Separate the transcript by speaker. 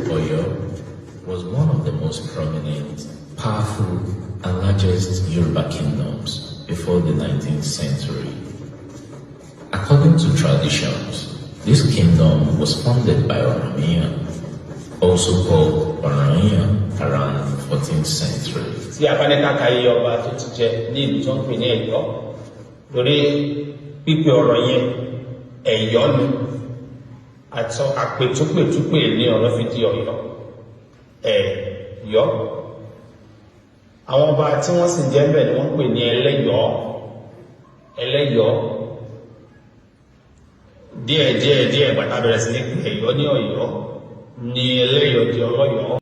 Speaker 1: Oyo was one of the most prominent, powerful, and largest Yoruba kingdoms before the 19th century. According to traditions, this kingdom was founded by Oranmiyan, also called Oranyan, around 14th century.
Speaker 2: Tí a bá ní ká ka iye ọba tó ti jẹ ní ìlú tó ń pè ní Ẹ̀yọ́, torí pípe ọ̀rọ̀ yẹn Ẹ̀yọ́ ni àtọ àpètúpètúpè ní ọ̀rọ̀ fi di Ọ̀yọ́, Ẹ̀yọ́. Àwọn ọba tí wọ́n sì jẹ́ bẹ́ẹ̀ ni wọ́n pè ní Ẹlẹ́yọ̀ọ́, Ẹlẹ́yọ̀ọ́. Díẹ̀ díẹ̀ díẹ̀, bàtà bẹ̀rẹ̀ sí ní pè Ẹ̀yọ́ ní Ọ̀yọ́ ní Ẹlẹ́yọ̀ọ́ di Ọlọ́yọ̀ọ́.